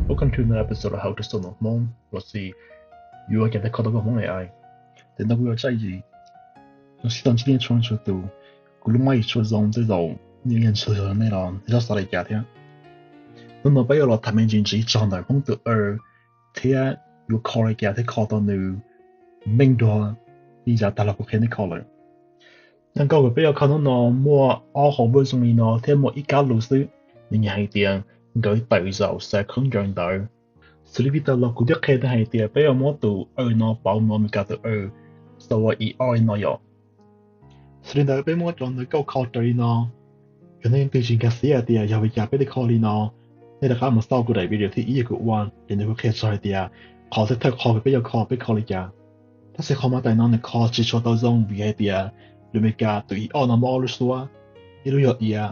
Welcome to another episode of How to Solo Hmong, los sis yuav ua cas thiaj kho tau nkauj Hmoob A I. Ntawm no kuv yog Tsaj Yim, zoo siab tau ntsib nej txhua leej txhua tus. Kuv lub maj yuav tshuav zoo tej zaum nws yeej ntshai nej los nej txhob xav li cas thiab. Hnub no peb yuav los tham me ntsis ntxiv txog ntawm Hmoob tus aw thiab yuav kho li cas thiaj kho tau nws meej dua li yav tag los kuv qhia nej kho lawm. Zaj nkauj uas peb yuav kho hnub no muaj ob hauv verb zoo li no thiab muaj ib kab lus xwb, nws nyiam hais tias nkawd tawm zaum xav khaub ncaws ntawd. Xws li vim tas los kuv twb qhia nej hais tias peb yuav muab tus aw no pauv mus ua Meskas tus aw, xav ua ib ob li no yom. Xws li ntawd peb muab cov ntawv nkauj kho raws li no. Yog nej leej twg tsis nkag siab hais tias yog vim li cas peb thiaj kho li no, nej rov qab mus xauj kuv daim video thib ib uas kuv ua, ces ntawd kuv qhia txog hais tias qhov thawj thawj qhov uas peb yuav kho peb kho li cas. Tab sis qhov mas tais no nws kho tsis tshua tau zoo vim hais tias lus Meskas tus ib ob no muaj ob lub suab, ib lub yog ia,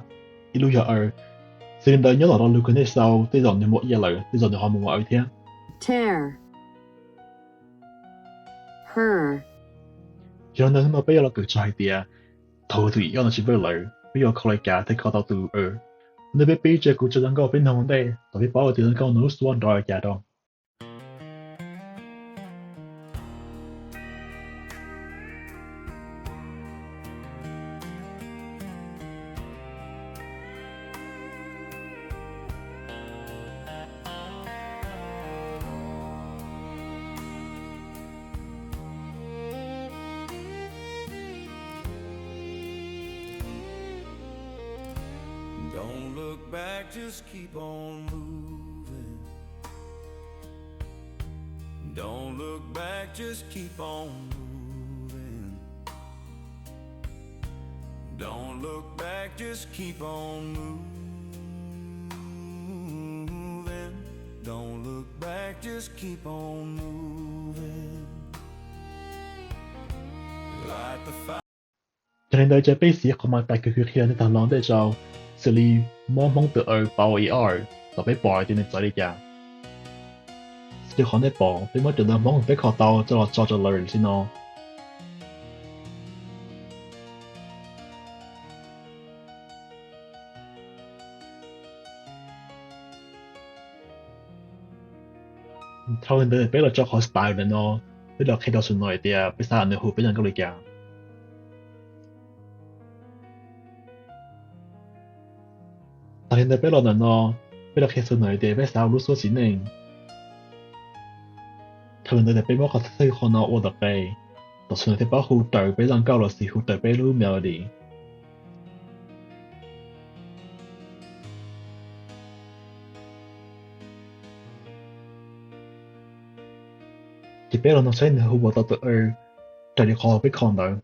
ib lub yog aw. Xws li ntawd nyob tom lo lus uas nej xauj tej zaum nws muaj ia lawm, tej zaum nws ho mus ua aw thiab. Tear. Her. Yog li ntawd hnub no peb yuav los kawm txog hais tias thaum tus ib ob no tsis verb lawm peb yuav kho li cas thiaj kho tau tus aw. Ua ntej peb pib ntsia kuv tso zaj nkauj peb mloog ua ntej kom peb paub tias zaj nkauj no lub suab nrov li cas rau. Don't look back, just keep on moving. Don't look back, just keep on moving. Don't look back, just keep on moving. Don't look back, just keep on moving. Light the fire. Yog li ntawd ces peb siv qhov mas tais kws kuv qhia nej tag los ntej tso, xws li muab Hmoob tus aw pauv ua ib ob, kom peb pom tias nws txawv li cas. Xws li qhov nej pom, peb muab cov ntawv Hmoob peb kho tau coj los tso rau lawv li no. Dhau li ntawd peb los tso qhov style ntawm no, peb los qhia rau Snow hais tias peb xav nws hu peb zaj nkauj li cas. Tag li ntawd peb los ntawm no, peb los qhia Snow hais tias peb xav ua lub suab txiv neej. Dhau li ntawd peb muab qhov thawj qhov no ua tom qes, kom Snow thiaj paub hu raws peb zaj nkauj los sis hu raws peb lub melody. Ces peb los no saib nws hu ua tau tus aw raws li qhov peb kho ntawd.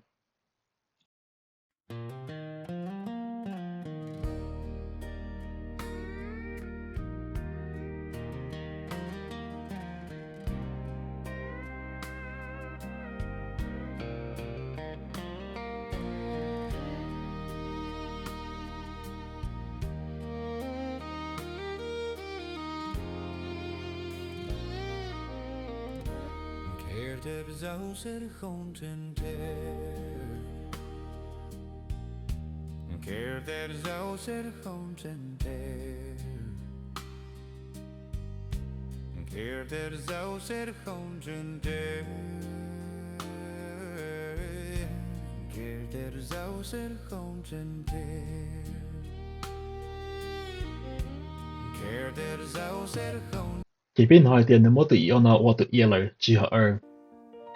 Ces peb hnov hais tias nws muab tus ib ob no ua tus ia lawm tsis yog aw.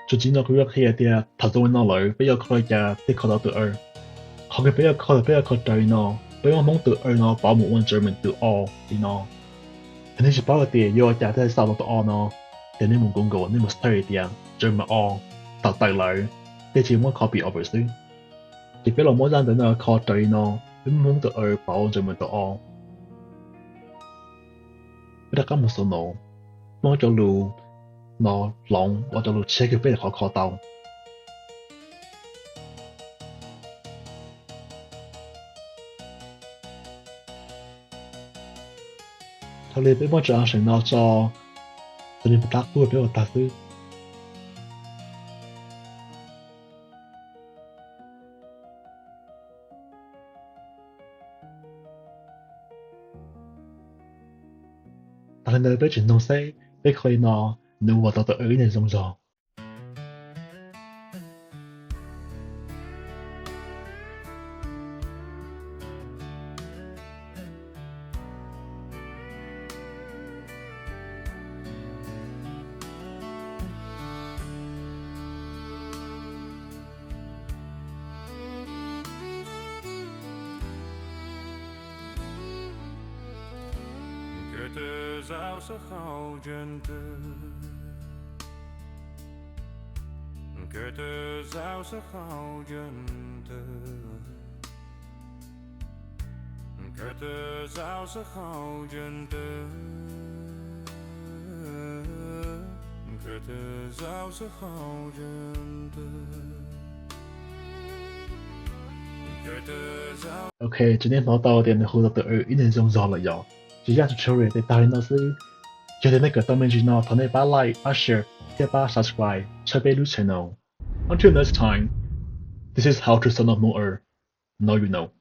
Txuas ntxiv no kuv yuav qhia tias thaum zoo li no lawm peb yuav kho li cas thiaj kho tau tus aw. Qhov kws peb yuav kho, peb yuav kho raws li no, peb muab Hmoob tus aw no pauv mus ua German tus o li no. Yog nej tsis paub hais tias yuav ua cas thiaj xaus tau tus o no, ces nej mus Google nej mus search tias German o, thaum tawm lawm, tej tsis muab copy over xwb. Ces peb los muab zaj ntawv no kho raws li no, peb muab Hmoob tus aw pauv ua German tus o. Peb rov qab mus xaus no, muab cov lus no hloov ua cov lus tshiab kws peb qhov kho tau. Dhau li peb muab tso seem no tso, txawm li puas tab qub peb ua tag xwb. Tas li ntawd peb tsis mloog xwb, peb kho li no, nws ua tau tawm ib neeg zoo zog. Ok, ces nej hnov tau tias nws hu tau tawm ib neeg zoo zog lawm yom. Tsis yog tutorial tes tag li no xwb. Yog tias nej kawm tau me ntsis no thov nej pab like, pab share, thiab pab subscribe tshawb peb lub channel. Until next time, this is how to sound off Hmong er. Now you know.